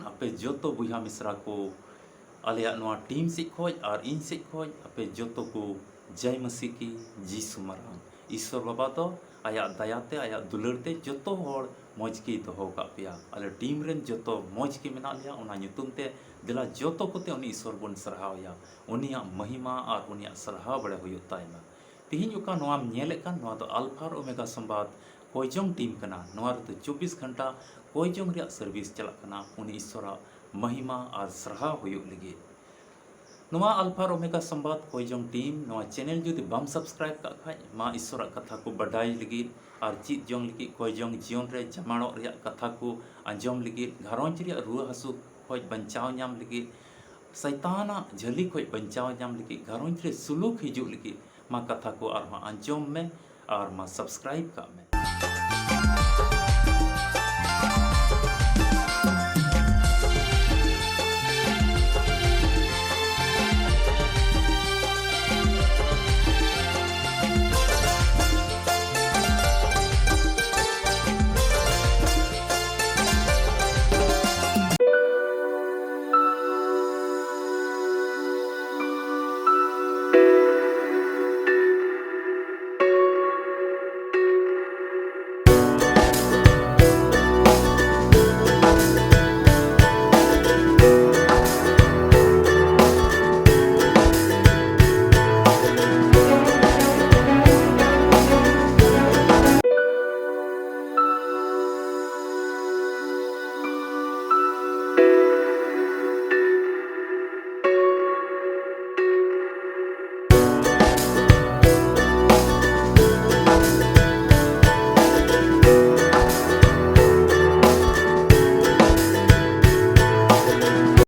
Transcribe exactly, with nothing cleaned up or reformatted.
ᱟᱯᱮ ᱡᱚᱛᱚ ᱵᱚᱭᱦᱟ ᱢᱤᱥᱨᱟ ᱠᱚ, ᱟᱞᱮᱭᱟᱜ ᱱᱚᱣᱟ ᱴᱤᱢ ᱥᱮᱫ ᱠᱷᱚᱡ ᱟᱨ ᱤᱧ ᱥᱮᱫ ᱠᱷᱚᱡ ᱟᱯᱮ ᱡᱚᱛᱚ ᱠᱚ ᱡᱟᱭ ᱢᱟᱹᱥᱤ ᱠᱤ ᱡᱤᱥᱩ ᱢᱟᱨᱟᱝ᱾ ᱤᱥᱥᱚᱨ ᱵᱟᱵᱟ ᱫᱚ ᱟᱭᱟᱜ ᱫᱟᱭᱟ ᱛᱮ, ᱟᱭᱟᱜ ᱫᱩᱞᱟᱹᱲ ᱛᱮ ᱡᱚᱛᱚ ᱦᱚᱲ ᱢᱚᱡᱽ ᱜᱮᱭ ᱫᱚᱦᱚ ᱟᱠᱟᱫ ᱯᱮᱭᱟ᱾ ᱟᱞᱮ ᱴᱤᱢ ᱨᱮᱱ ᱡᱚᱛᱚ ᱢᱚᱡᱽ ᱜᱮ ᱢᱮᱱᱟᱜ ᱞᱮᱭᱟ, ᱚᱱᱟ ᱧᱩᱛᱩᱢ ᱛᱮ ᱫᱮᱞᱟ ᱡᱚᱛᱚ ᱠᱚᱛᱮ ᱩᱱᱤ ᱤᱥᱥᱚᱨ ᱵᱚᱱ ᱥᱟᱨᱦᱟᱣ ᱮᱭᱟ, ᱩᱱᱤᱭᱟᱜ ᱢᱚᱦᱤᱢᱟ ᱟᱨ ᱩᱱᱤᱭᱟᱜ ᱥᱟᱨᱦᱟᱣ ᱵᱟᱲᱟᱭ ᱦᱩᱭᱩᱜ ᱛᱟᱭ ᱢᱟ᱾ ᱛᱤᱦᱤᱧ ᱚᱠᱟ ᱱᱚᱣᱟᱢ ᱧᱮᱞᱮᱫ ᱠᱟᱱ, ᱱᱚᱣᱟ ᱫᱚ ᱟᱞᱯᱷᱟ ᱟᱨ ᱳᱢᱮᱜᱟ ᱥᱚᱢᱵᱟᱫ ᱠᱚᱭᱡᱚᱝ ᱴᱤᱢ ᱠᱟᱱᱟ᱾ ᱱᱚᱣᱟ ᱨᱮᱫᱚ ᱪᱚᱵᱵᱤᱥ ᱜᱷᱚᱱᱴᱟ ᱠᱚᱭᱡᱚᱝ ᱨᱮᱭᱟᱜ ᱥᱟᱨᱵᱷᱤᱥ ᱪᱟᱞᱟᱜ ᱠᱟᱱᱟ᱾ ᱩᱱᱤ ᱤᱥᱥᱚᱨᱟᱜ ᱢᱚᱦᱤᱢᱟ ᱟᱨ ᱥᱟᱨᱦᱟᱣ ᱦᱩᱭᱩᱜ ᱞᱟᱹᱜᱤᱫ᱾ ᱱᱚᱣᱟ ᱟᱞᱯᱷᱟ ᱟᱨ ᱳᱢᱮᱜᱟ ᱥᱚᱢᱵᱟᱫ ᱠᱚᱭᱡᱚᱝ ᱴᱤᱢ ᱱᱚᱣᱟ ᱪᱮᱱᱮᱞ ᱡᱩᱫᱤ ᱵᱟᱢ ᱥᱟᱵᱥᱠᱨᱟᱭᱤᱵ ᱠᱟᱜ ᱠᱷᱟᱡ, ᱢᱟ ᱤᱥᱥᱚᱨᱟᱜ ᱠᱟᱛᱷᱟ ᱠᱚ ᱵᱟᱰᱟᱭ ᱞᱟᱹᱜᱤᱫ ᱟᱨ ᱪᱮᱫ ᱡᱚᱝ ᱞᱟᱹᱜᱤᱫ, ᱠᱚᱭᱡᱚᱝ ᱡᱤᱭᱚᱱ ᱨᱮ ᱡᱟᱢᱟᱲᱚᱜ ᱨᱮᱭᱟᱜ ᱠᱟᱛᱷᱟ ᱠᱚ ᱟᱸᱡᱚᱢ ᱞᱟᱹᱜᱤᱫ, ᱜᱷᱟᱨᱚᱸᱡᱽ ᱨᱮᱭᱟᱜ ᱨᱩᱣᱟᱹ ᱦᱟᱹᱥᱩ ᱠᱷᱚᱡ ᱵᱟᱧᱪᱟᱣ ᱧᱟᱢ ᱞᱟᱹᱜᱤᱫ, ᱥᱟᱭᱛᱟᱱᱟᱜ ᱡᱷᱟᱹᱞᱤ ᱠᱷᱚᱡ ᱵᱟᱧᱪᱟᱣ ᱧᱟᱢ ᱞᱟᱹᱜᱤᱫ, ᱜᱷᱟᱨᱚᱸᱡᱽ ᱨᱮ ᱥᱩᱞᱩᱠ ᱦᱤᱡᱩᱜ ᱞᱟᱹᱜᱤᱫ, ᱢᱟ ᱠᱟᱛᱷᱟ ᱠᱚ ᱟᱨᱦᱚᱸ ᱟᱸᱡᱚᱢ ᱢᱮ ᱟᱨ ᱢᱟ ᱥᱟᱵᱥᱠᱨᱟᱭᱤᱵ ᱠᱟᱜ ᱢᱮ᱾